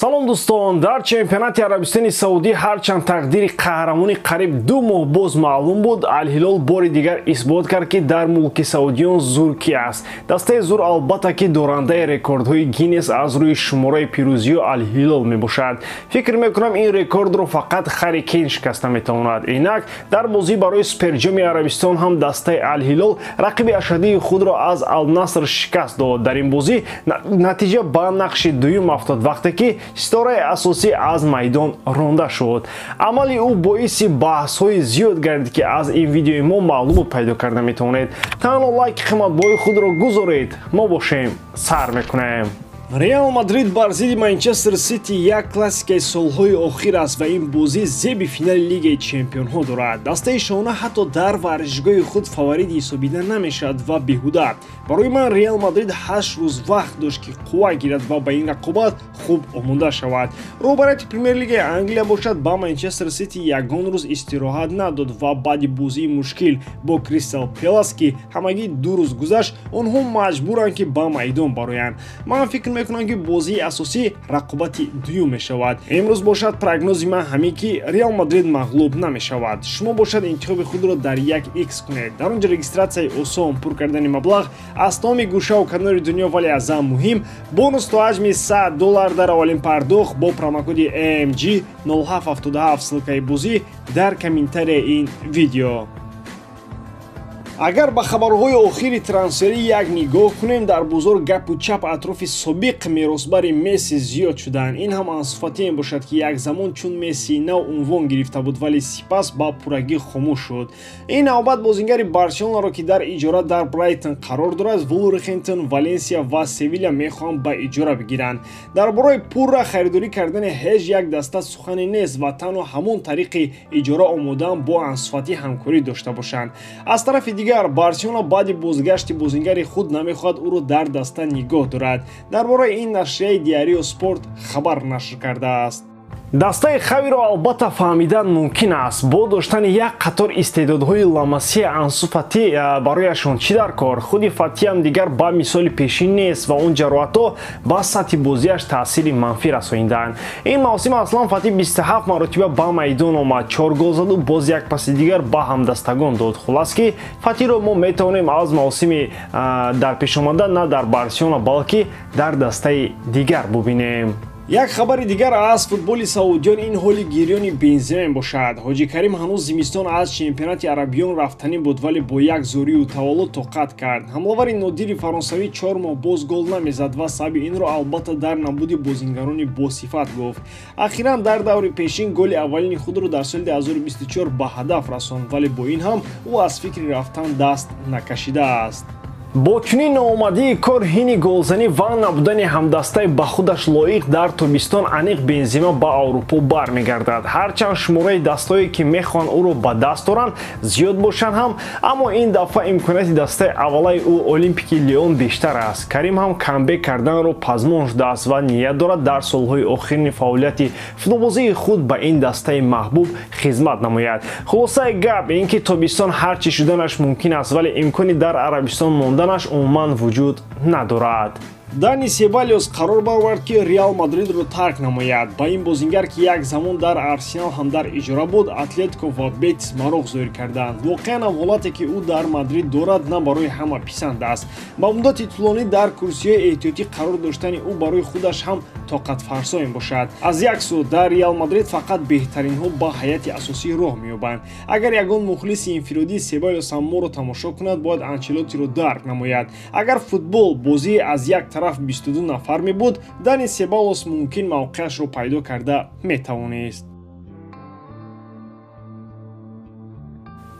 Салом дӯстон, дар чемпионати Арабистони Саудӣ ҳарчанд тақдири қаҳрамони қариб 2 моҳ боз маълум буд, Алҳилол бори дигар исбот кард, ки дар мулки саудиён зур ки аст. Дастаи зур албатта ки дорандаи рекордҳои Гиннес аз рӯи шумораи пирӯзиҳо Алҳилол мебошад. Фикр мекунам, ин рекордро фақат Харри Кейн шикаста метавонад. Инак дар бозӣ барои суперҷоми Арабистон ҳам дастаи Алҳилол рақиби ашаддии худро аз Алнаср шикаст дод. Дар ин бозӣ натиҷа ба нақши дуюм афтод, вақте ки ситораи асосӣ аз майдон ронда шуд. Амали ӯ боиси баҳсҳои зиёд гардид, ки аз ин видеои мо маълумот пайдо карда метавонед. Танҳо лайки қиматбоҳои худро гузоред, мо бошем сар мекунем. Реал Мадрид бар зидди Манчестер Сити як классикаи солҳои охир аст ва ин бозӣ зеби финали Лигаи чемпионҳо дорад. Дастаи шоҳона ҳатто дар варзишгоҳи худ фаворит ҳисобида намешавад ва беҳуда. Барои ман Реал Мадрид 8 рӯз вақт дошт, ки қувва гирад ва ба ин рақобат хуб омода шавад. Роҳбарияти Премер-лигаи Англия бошад ба Манчестер Сити ягон рӯз истироҳат надод ва баъди бозии мушкил бо Кристал Пелас, ки ҳамагӣ 2 рӯз гузашт, онҳо маҷбуранд, ки ба майдон бароянд. Ман фикр мекунам, ки бозии асосӣ рақобати дуюм мешавад. Имрӯз бошад прогнози ман ҳамин, ки Реал Мадрид мағлуб намешавад. Шумо бошад интихоби худро дар 1x кунед. Дар он ҷо регистратсияи осон, пур кардани маблағ аз тамоми гӯшаву канори дунё, вале аз ҳам муҳим бонус то ҳаҷми $100 дар аввалин пардохт бо промокоди AMG 0777. Ссылкаи бозӣ дар комментарияи ин видео. Агар ба хабарҳои охири трансферӣ як нигоҳ кунем, дар бозор гапу чап атрофи собиқ меросбари Месси зиёд шуданд. Ин ҳам Ансу Фати мебошад, ки як замон чун Месси нав унвон гирифта буд, вале сипас ба пуррагӣ хомӯш шуд. Ин навбат бозингари Барселонаро, ки дар иҷора дар Брайтон қарор дорад, Вулверхэмптон, Валенсия ва Севиля мехоҳанд ба иҷора бигиранд. Дар бораи пурра харидорӣ кардани ҳеҷ як даста сухане нест ва танҳо ҳамон тариқи иҷора омодаанд бо Ансу Фати ҳамкорӣ дошта бошанд. Аз тарафи дигар Барселона баъди бозгашти бозингари худ намехоҳад ӯро дар даста нигоҳ дорад. Дар бораи ин нашрияи Диарио Спорт хабар нашр кардааст. Дастаи Хавиро албатта фаҳмидан мумкин аст. Бо доштани як қатор истеъдодҳои Ламасия, Ансу Фати барояшон чӣ дар кор? Худи Фатиам дигар ба мисоли пешин нест ва он ҷароҳатҳо ба сатҳи бозиаш таъсири манфӣ расонидаанд. Ин мавсим аслан Фати 27 маротиба ба майдон омад, 4 гол заду боз як паси дигар ба ҳамдастагон дод. Хулас ки Фатиро мо метавонем аз мавсими дар пешомада на дар Барселона, балки дар дастаи дигар бубинем. Як хабари дигар аз футболи саудиён ин ҳоли гирёни Бензема мебошад. Ҳоҷи Карим ҳанӯз зимистон аз чемпионати арабиён рафтанӣ буд, вале бо як зорию таваллуд тоқат кард. Ҳамлавари нодири фаронсавӣ 4 моҳ боз гол намезад ва сабаби инро албатта дар набуди бозингарони босифат гуфт. Ахиран дар даври пешин голи аввалини худро дар соли 2024 ба ҳадаф расонд, вале бо ин ҳам ӯ аз фикри рафтан даст накашидааст. Бо чунин ноомадии кор, ҳини голзанӣ ва набудани ҳамдастаи ба худаш лоиқ дар тобистон аниқ Бензема ба Аврупо бармегардад. Ҳарчанд шумораи дастҳое, ки мехоҳанд ӯро ба даст доранд, зиёд бошанд ҳам, аммо ин дафъа имконияти дастаи аввалаи ӯ Олимпики Леон бештар аст. Карим ҳам камбек карданро пазмон шудааст ва ният дорад дар солҳои охирини фаъолияти футболбозии худ ба ин дастаи маҳбуб хизмат намояд. Хулосаи гап ин ки тобистон ҳар чӣ шуданаш мумкин аст, вале имкони дар Арабистон мондан умуман вуҷуд надорад. Дани Себалиос қарор баровард, ки Реал Мадридро тарк намояд. Ба ин бозингар, ки як замон дар Арсенал ҳам дар иҷора буд, Атлетико ва Бетис мароқ зоҳир карданд. Воқеан ҳам ҳолате, ки ӯ дар Мадрид дорад, на барои ҳама писанд аст. Ба муддати тӯлонӣ дар курсиҳои эҳтиётӣ қарор доштани ӯ барои худаш ҳам тоқатфарсо мебошад. Аз як сӯ дар Реал Мадрид фақат беҳтаринҳо ба ҳайати асосӣ роҳ меёбанд. Агар ягон мухлиси инфиродии Себалиос ҳам моро тамошо кунад, бояд Анчелотиро дарк намояд. Агар футбол бозии аз як тараф 22 нафар мебуд, Дани Себалос мумкин мавқеашро пайдо карда метавонист.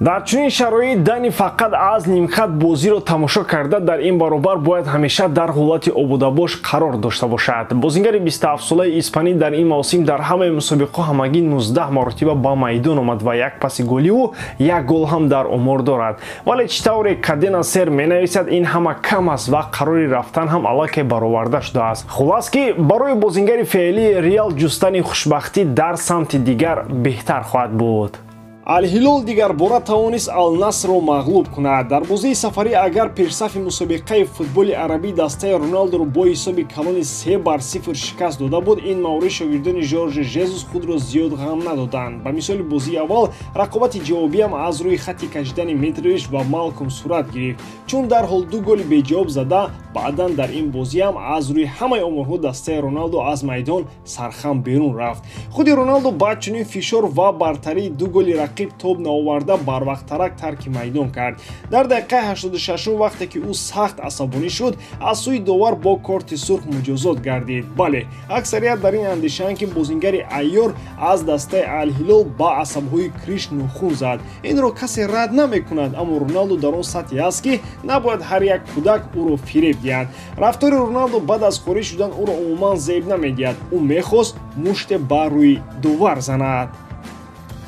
Дар чунин шароит Дани фақат аз нимхат бозиро тамошо карда, дар ин баробар бояд ҳамеша дар ҳолати ободабош қарор дошта бошад. Бозингари 27-солаи испанӣ дар ин мавсим дар ҳамаи мусобиқаҳо ҳамагӣ 19 маротиба ба майдон омад ва як паси голиу як гол ҳам дар омор дорад. Вале чӣ тавре Кадена Сер менависад, ин ҳама кам аст ва қарори рафтан ҳам аллакай бароварда шудааст. Хулас ки барои бозингари феълии Реал ҷустани хушбахтӣ дар самти дигар беҳтар хоҳад буд. Ал-Ҳилол дигарбора тавонист Ал-Насрро мағлуб кунад. Дар бозии сафарӣ агар пешсафи мусобиқаи футболи арабӣ дастаи Роналдоро бо ҳисоби калони 3-0 шикаст дода буд, ин маврид шогирдони Жоржи Жезус худро зиёд ғам надоданд. Ба мисоли бозии аввал рақобати ҷавобиам аз рӯи хати кашидани Митрович ва Малком сурат гирифт, чун дарҳол 2 голи беҷавоб зада, баъдан дар ин бозиам аз рӯи ҳамаи оморҳо дастаи Роналдо аз майдон сархам берун рафт. Худи Роналдо баъд чунин фишор ва бартарии 2 голи рақиб тоб наоварда барвақттарак тарки майдон кард. Дар дақиқаи 86 вақте ки ӯ сахт асабонӣ шуд, аз сӯи довар бо корти сурх муҷозот гардид. Бале, аксарият дар ин андешаанд, ки бозингари айёр аз дастаи Ал-Ҳилол ба асабҳои Криш нухун зад. Инро касе рад намекунад, аммо Роналдо дар он сатҳе аст, ки набояд ҳар як кӯдак ӯро фиреб диҳад. Рафтори Роналдо баъд аз хориҷ шудан ӯро умуман зеб намедиҳад. Ӯ мехост муште ба рӯи довар занад.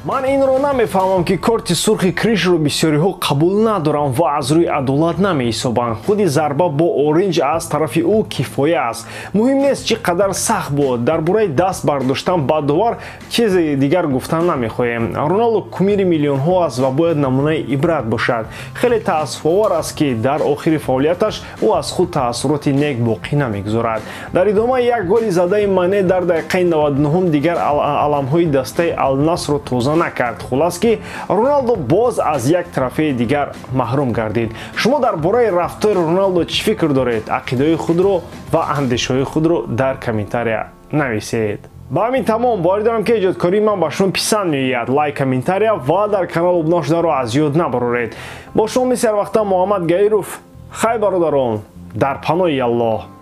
Ман инро намефаҳмам, ки корти сурхи Кришро бисёриҳо қабул надоранд ва аз рӯи адолат намеҳисобанд. Худи зарба бо оринҷ аз тарафи ӯ кифоя аст. Муҳим нест, чӣ қадар сахт буд. Дар бораи даст бардоштан ба довар чизе дигар гуфтан намехоҳем. Роналдо кумири миллионҳо аст ва бояд намунаи ибрат бошад. Хеле таассуфовар аст, ки дар охири фаъолияташ ӯ аз худ таассуроти нек боқӣ намегузорад. Дар идома як голи задаи Мане дар дақиқаи 99 дигар аламҳои дастаи Ал-Насрро тоза накард. Хулас ки Роналдо боз аз як трофеи дигар маҳрум гардид. Шумо дар бораи рафтори Роналдо чӣ фикр доред? Ақидаҳои худро ва андешаҳои худро дар комментария нависед. Ба ҳамин тамом. Боварӣ дорам, ки эҷодкории ман ба шумо писанд меояд. Лайк, комментария ва дар канал обуна шуданро аз ёд набароред. Бо шумо мисли ҳар вақта Муҳаммад Гаиров. Хай, бародарон, дар паноҳи Аллоҳ.